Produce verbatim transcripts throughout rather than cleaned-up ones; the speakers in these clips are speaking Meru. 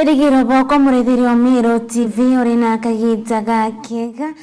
Irigiro bwakwa murithiri wa Meru T V, uri na kagita gakiega.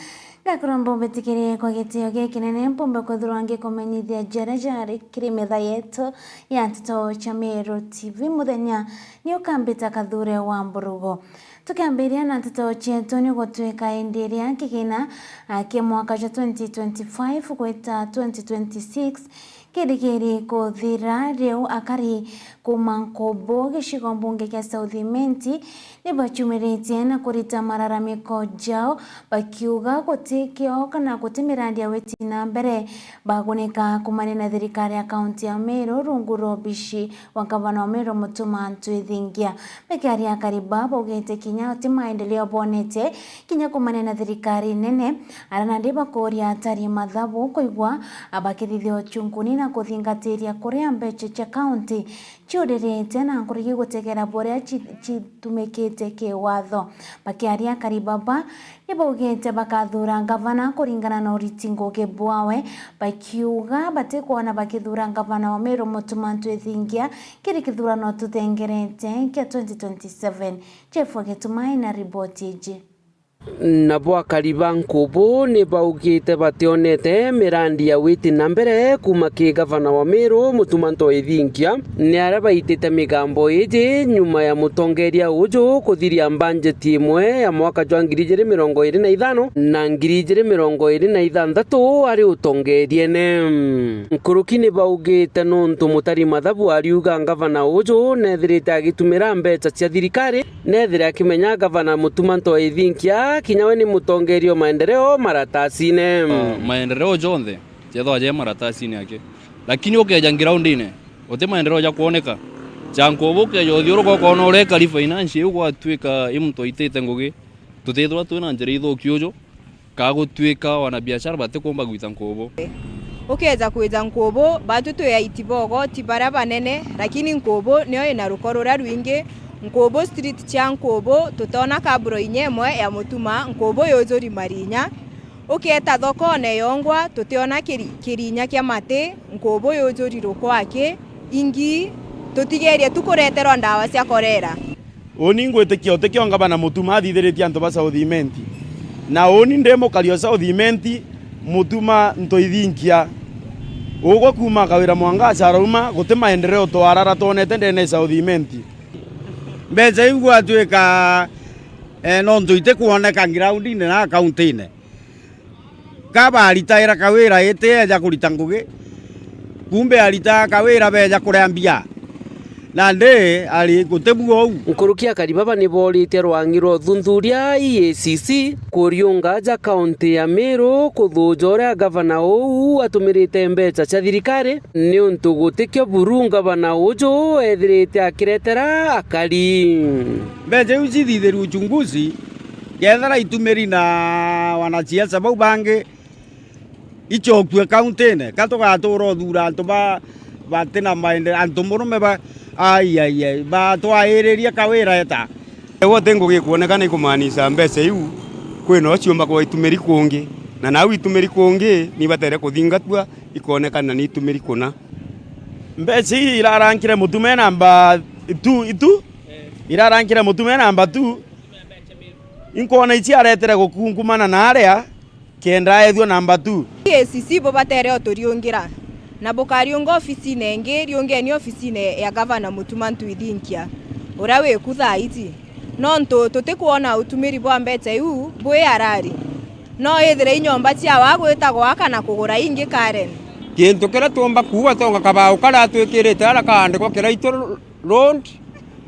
Ngakuromba umbitikirie kwa gitio gikinene, mpumbe kwithirwa ngikumenyithia jaria jari kiri metha yetu ya nteto cia Meru T V. Muthenya ni ukambita Kathure wa Mburugu. Tukiambiria na nteto cietu, ni gutwika indi iria kigina, ah, kia mwaka jwa twenty twenty-five gwita twenty twenty-six kirigiri kuthira, riu akari kuuma Nkubu, gicigo mbunge kia South Imenti, ni bacumiritie na kurita mararamiko jao, bakiuga guti kio kana guti mirandi ya witi na mbere bagunika kumania na thirikari ya kaunti ya Meru rungu rwa obici wa ngavana wa Meru Mutuma Ntwithingia. Bakiaria akari baa baugite kinya ti maendeleo bonete kinya kumania na thirikari nene, ara nandi bakuria atari mathabu kwigua bakithithia uchunguni na kuthingatiria kuria mbeca cia kaunti ciuririte na nkuruki gutegera buria ci-, citumikite kiwatho. Bakiaria akari baba, ni baugite bakathura ngavana kuringana na uriti ngugi bwawe, bakiuga batikwona bakithura ngavana wa Meru Mutuma Ntwithingia kiri kithurano tuthengerete kia twenty twenty-seven. Jeff Gitumai na riboti iji. Nabo akari ba Nkubu ni baugite bationete mirandi ya witi na mbere kuuma ki gavana wa Meru Mutuma Ntwithingia, ni aria baitite migambo iji nyuma ya mutongeria uju kuthiria mbanjeti imwe ya mwaka jwa ngiri ijiri mirongo iri na ithano na ngiri ijiri mirongo iri na ithanthatu ari utongeriene. Nkuruki ni baugite nuntu mutari mathabu ariuga ngavana uju nethirite agitumira mbeca cia thirikari, nethire akimenya gavana Mutuma Ntwithingia kinya we ni mutongeria o maendeleo maratasine. Ah, maendeleo jonthe jethagwa je maratasine ake, lakini ukeja ngiraundine, uti maendeleo ja kwoneka. Ja Nkubu ukeja uthiuruka ukona uria ikari finance iu gwatuika i muntu aitite ngugi, tutithirwa twina njira ithuki uju, ka gutwika wanabiashara batikumba gwita Nkubu. Ukeja kwija Nkubu, batu twi aiti bogo, ti baria banene, lakini Nkubu nio ina ruko ruria rwingi. Nkubu street cia Nkubu, tutona kaburo inya imwe ya Mutuma, Nkubu yujuri marinya. Ukeeta thokone yongwa, tutiona kiri-, kirinya kia mati, Nkubu yujuri rukwaki, ingi tutigerie tu kureterwa ndawa cia korera. Uni ngwitikia utikio ngavana Mutuma athithiritie antu ba South Imenti. Na uni ndi mukari o South Imenti, Mutuma Ntwithingia. Ugwe kuuma Kawira mwanka Acarauma, guti maendeleo twarara twonete ndene ya South Imenti. Mbeca iu gwatuika, eh, nontu itikwoneka ngiraundine na kauntine. Ka baritaira Kawira iti eja kurita ngugi, kumbe aritaga Kawira beja kuria mbia. Nandi ari guti bua uu. Nkuruki akari baba ni booritie rwangi rwa uthuthuria E A C C kuriunga aja kaunti ya Meru kuthuja uria gavana uu atumirite mbeca cia thirikari, niuntu gutikio buru gavana uju ethirite akiretera akari. Mbeca iu cithithirue uchunguzi, kethira itumiri na wanasiasa bau bangi icokue kauntine, ka tugatura uthura antu ba, batina maende-, antu murume ba, ai, ai, ai, batwairirie Kawira eta. Egwe ti ngugi ikwonekana ikumaanisha mbeca iu kwina o ciumba kwa itumiri kungi, na nau itumiri kungi ni ibatere kuthingatwa ikonekana ni itumiri kuna. Mbeca ii irarankire Mutuma e namba two, itu? Irarankire Mutuma e namba two. Inkwona ici aretere gukunkumana na aria, kenda aethua namba two. E A C C bubatere o turiungira, na bukariunga ofisine ingi, riungeni ofisine ya gavana Mutuma Ntwithinkia, uria wiku thaa iji. Nontu tutikwona utumiri bwa mbeca iu bwi arari. No ithire i nyomba cia wa gwita gwaka na kugura ingi Karen. Kintu kiria tuumba kuuga, tonga kabao karia atwikirite ara kaandikwa Kiraitu Road,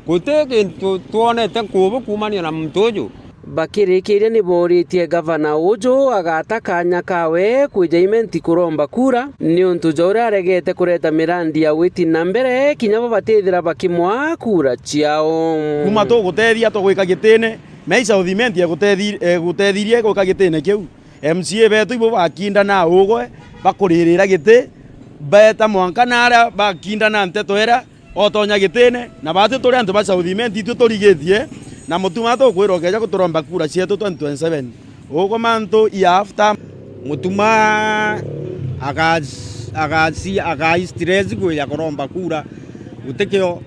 guti kintu twonete nkubu kuumania na muntu uju. Bakirikiria ni booritie gavana uju agata kanya kawe kwija Imenti kuromba kura, niuntu ja uria aregete kureta mirandi ya witi na mbere, kinya bo batithira bakimwaa kura ciao. Kuma tugutethia tugwika gitine, Meisha Uthimenti egutethi-, egutethirie gwika gitine kiu. M C A betu ibo bakindana ugwe, bakuririra giti, beeta mwanka naria bakindana nteto iria otonya gitine, na baatwi turi antu ba South Imenti, itwi turigitie, na Mutuma tukwirwa ukeja guturomba kura cietu twenty twenty-seven. Ugwe mantu ya after. Mutuma aga-, agasi-, agaistress kwija kuromba kura, gutikio.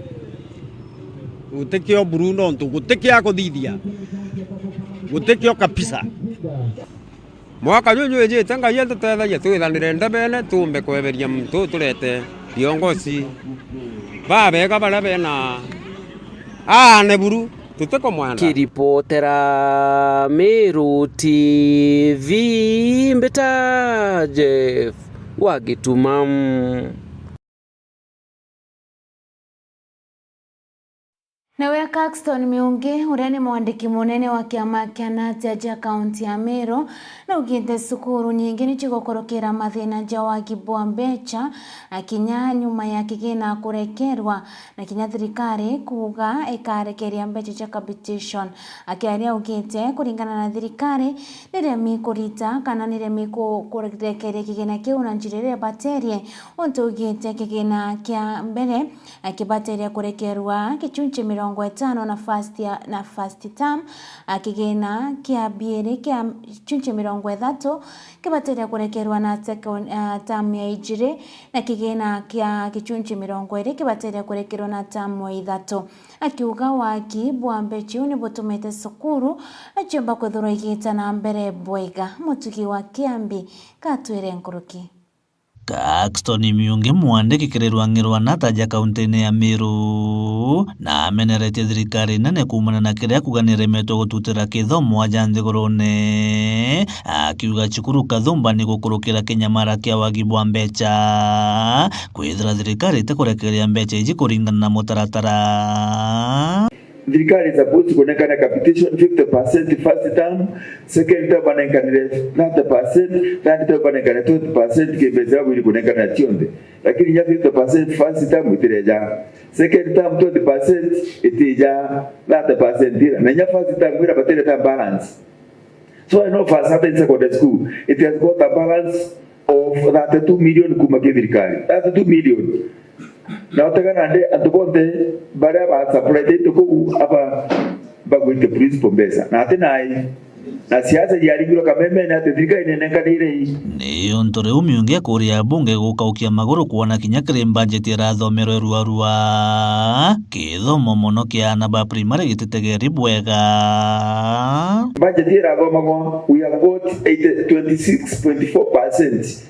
Gutikio buru nontu gutikio akuthithia. Gutikio kabisa. Mwaka juju wijite, Ngai atutethagie twithanire ndebene, tuumbe kweberia muntu uturete viongozi babega baria bena aane buru, tutikumwenda. Kiripotera Meru T V, mbita Jeff wa Gituma. Nawe Caxton Miungi, uria ni mwandiki munene wa kiama kia NATAJA kaunti ya Meru, naugite cukuru nyingi ni cigukurukira mathina ja wagi bwa mbeca, akinya nyuma ya kigina kurekerwa, na kinya thirikari kuuga ikarekeria mbeca cia capitation. Akiaria augite kuringana na thirikari, niremi kurita kana niremi ku-, kurekeria kigina kiu na njira iria ibaterie, untu augite kigina kia mbere akibateria kurekerwa gichunchi mirongo itano na first ya, na first term, a, kigina kia biiri kia gichunchi mirongo ithatu kibateria kurekerwa na second, a, term ya ijiri, na kigina kia gichunchi mirongo iri kibateria kurekerwa na term ya ithatu. Akiuga waki bwa mbeca iu ni butumite cukuru ciumba kwithirwa igita na mbere bwega. Mutugi wa Kiambi, katwire nkuruki. Caxton Miungi, mwandiki kiri rwang'i rwa NATAJA kaunti-ini ya Meru, na ameneretie thirikari nene kuumana na kiria kuuga niremetwe gututira kithomo aja nthigurune, akiuga cukuru kathumba ni gukurukira kinyamara kia wagi bwa mbeca, kwithira thirikari itikurekeria mbeca iji kuringana na mutaratara. Thirikari is supposed to kunengana capitation fifty percent first term, second term banenkanire thirty percent, third term banenkanire twenty percent, ki mbeca yabo iri kunengana cionthe. Lakini inya fifty percent first term itireja. Second term twenty percent itija, thirty percent ira. Na inya first term ira batireta balance. So I know for a certain secondary school, it has got a balance of thirty-two million kuma ki thirikari. Thirty-two million. Na utega nandi antu bonthe baria ba supply into kuu aba bagwite principal mbeca. Na ati nai. Na siasa yaringirwe kamemene ati thirikari nenenkanire ii. Ni untu riu Miungi akuria abunge gukaukia maguru kwona kinya kiri mbajeti irathomerwe ruarua. Kithomo mono kia aana ba primary gititegeri bwega. Budget irathomagwa, we have got eighty, twenty-six point four percent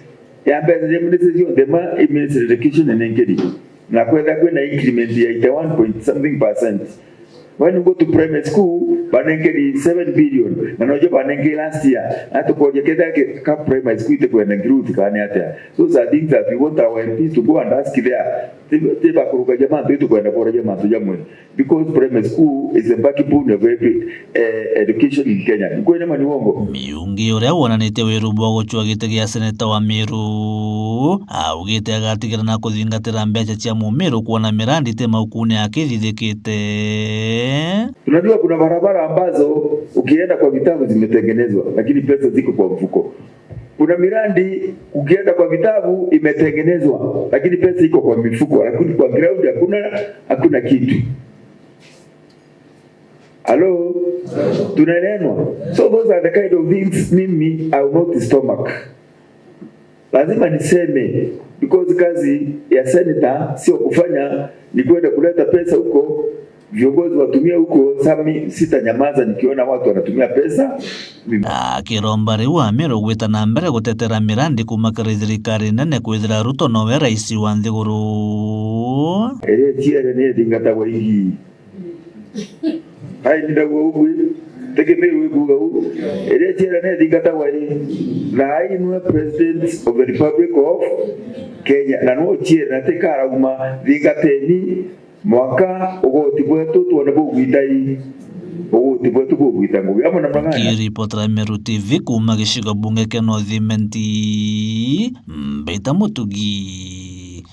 ya mbeca cia ministry cionthe ma i ministry education nenkeri. Na kwetha kwina increment ya eighty-one point something percent. When you go to primary school, banenkeri seven billion, na nojo banenkeri last year. Na tukoria ketha ke-, ka primary school itikwenda growth kana atia. Those are things that we want our M Ps to go and ask there. Ti, ti bakurukagia mantu, itukwenda kuragia mantu jamwe. Because primary school is the backbone of every, eh, education in Kenya. Ni kweli ama ni uongo? Miungi, uria wonanitie wiru bwa gucua giti gia seneta wa Meru, augite agatigira na kuthingatira mbeca cia Mumiru kwona mirandi ti maukune akithithikite. Tunajua kuna barabara ambazo ukienda kwa vitabu zimetengenezwa, lakini pesa ziko kwa mfuko. Kuna miradi ukienda kwa vitabu imetengenezwa, lakini pesa iko kwa mifuko, lakini kwa ground hakuna, hakuna kitu. Halo? Tunaelewanwa? So those are the kind of things mimi I will not stomach. Lazima niseme, because kazi ya senator sio kufanya ni kwenda kuleta pesa huko, viongozi watumie huko, sami sitanyamaza nikiona watu wanatumia pesa. Akiromba riu Ameru gwita na mbere gutetera mirandi kuma kiri thirikari nene kwithira Ruto nowe rais wa nthiguru. Iria ciere ni ithingatagwa ingi. Ai, ni ndauga ugu i. Tiki Meru ikuuga u. Iria ciere ni ithingatagwa i. Na ai nwe President of the Republic of Kenya. Na nwe ciere na tikarauma thingateni. Mwanka ugoti bwetu twone bugwita i, ugoti bwetu bugwita ngugi. Amwe na mang'ana. Nkiripotera Meru T V kuuma gicigo bunge kia North Imenti, Mbita Mutugi.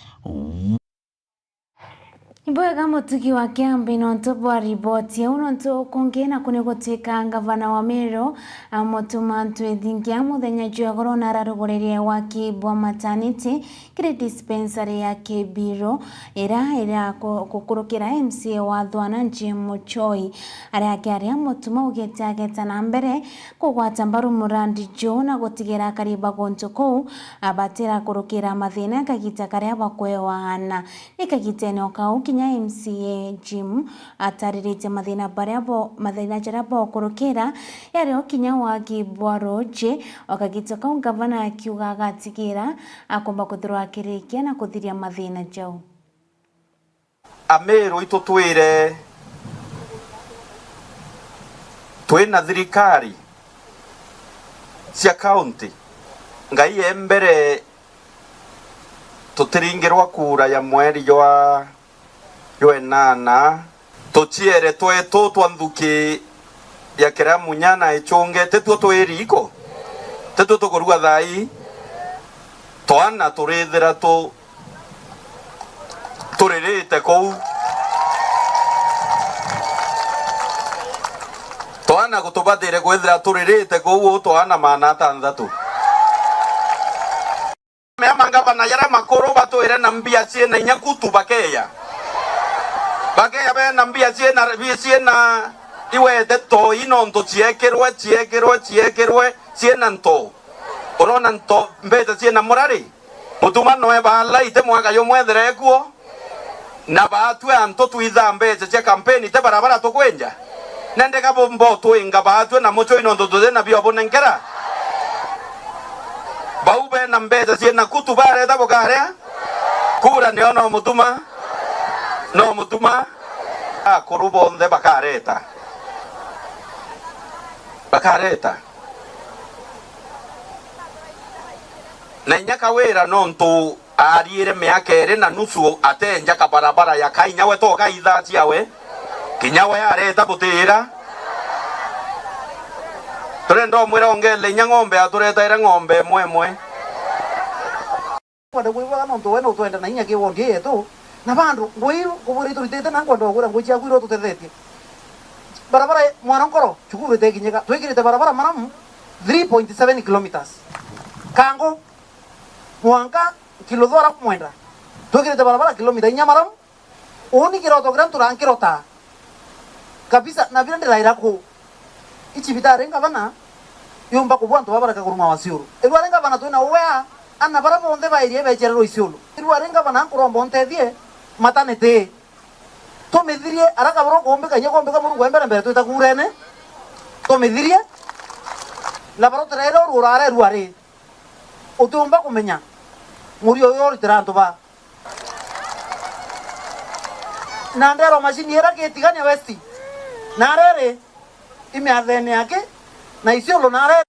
Ibwega Mutugi wa Kiambi nontu bwa riboti iu. Nontu kungi naku ni gutwika ngavana wa Meru, a, Mutuma Ntwethingia muthenya jwa igoro na araruguririe waki bwa mataniti kiri dispensary ya Kibiro, ira ira ku-, kukurukira M C A wa Thwana Jim Muchoi. Aria akiaria Mutuma augite ageta na mbere kugwata mbaru murandi juu na gutigira akari ba guntu kuu abatira kurukira mathina kagita karia bakwewa ana. Ni kagitene o kau kinya M C A Jim atariritie mathina baria bo, mathina jaria bokurukira, yari o kinya wagi bwa ruuji, o kagita kau ngavana akiuga agatigira akomba kwithirwa akirikia na kuthiria mathina jau. Amiru itutwire twina thirikari cia kaunti, Ngai e mbere, tutiringirwa kura ya mweri jwa, jwa enana, tuciere twetu twa nthuki ya kiramunya na ichunge, tituo twi riko, tituo tukurua thaa ii, twana turithira tu turirite kuu. Twana gutubatire kwithira turirite kuu, twana maana atanthatu. Mea mangavana jaria makuru batwire na mbia ciina inya kutu bakeya. Bakeya bena mbia ciina, ciina iwete toi nontu ciekirwe, ciekirwe, ciekirwe, ciina nto. Urona nto, mbeca ciina murari? Mutuma noe baala ite mwaka jumwe ethira ekuo. Na baatue antu twithaa mbeca cia kampeni, te barabara tukwenja? Nende ka bo-, mbotwinga baatue na mucwi nontu tuti na bio bunenkera? Bau bena mbeca ciina kutu bareta bukaria? Kura nio no mutuma? No mutuma? Akuru bonthe bakareta. Bakareta. Na inya Kawira nontu aariire miaka iri na nusu atenja kabarabara ya ka inya we to kaithaa ciawe, kinya we areta butiira. Turenda umwira ongele inya ng'ombe aturetaire ng'ombe imwe imwe. Kwenda kwigua nontu we nutwenda na inya ki wondi yetu, na bandu ngui kubwira ituritite na nkwenda kwira ngui ciaku iria ututethetie. Barabara mwana nkoro, cukuru itekinyika, twikirite barabara maramu three point seven kilometers. Kangu, mwanka Kiluthora kumwenda, twikirite barabara kilomita inya maramu. Uu ni kiroto kiria ntura-, nkirotaa kabisa, na biria ndiraira ku icibitari ngavana yumba kubua antu baba bareka kuruma wa Isiolo. Irua ri ngavana twina uwea, ana baria bonthe ba area ibecererwe Isiolo. Irua ri ngavana nkuromba untethie maternity. Tumithirie, ara kabura ukumbika, inya kumbika Murungu e mbere mbere twita kurene. Tumithirie. Na barotera ira urura ara irua ri. Utiumba kumenya murio uyu uritira antu ba. Na nderwa macini ira Kitigania West. Na riri, imiathene yake, na Isiolo na riri.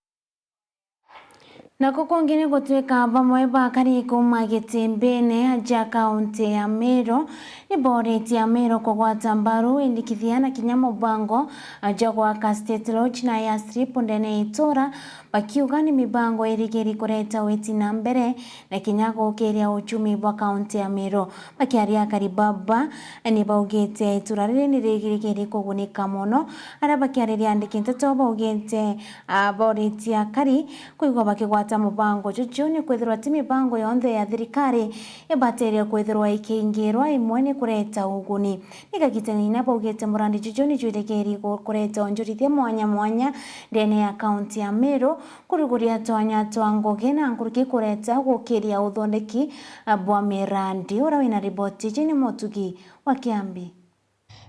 Nako kungi ni gutuika bamwe bakari kuuma gitimbine ja kaunti ya Meru ni boritie Ameru kugwata mbaru indikithia na kinya mubango jwa gwaka State Lodge na Airstrip ndene ya itura, bakiuga ni mibango irigiri kureta witi na mbere na kinya gukiria uchumi bwa kaunti ya Meru. Bakiaria akari baba, ni baugite itura riri ni rigirigiri kugunika mono. Aria bakiariria andiki nteto baugite, ah, boritie akari kwigua bakigwata mubango juju ni kwithirwa ti mibango yonthe ya thirikari ibatirie kwithirwa ikiingirwa, imwe ni kureta uguni. Ni kagitene ina baugite murandi juju ni jwirigiri gu-, kureta onjorithia mwanya mwanya ndene ya kaunti ya Meru, kuruguria twanya twa ngugi na nkuruki kureta gukiria uthondeki, ah, bwa mirandi. Uria wina riboti iji ni Mutugi wa Kiambi.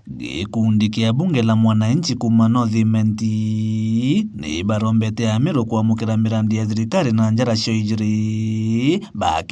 Gikundi kia bunge la mwananchi kuuma North Imenti ni barombete Ameru kwamukira mirandi ya thirikari na njara cio ijiri, baki-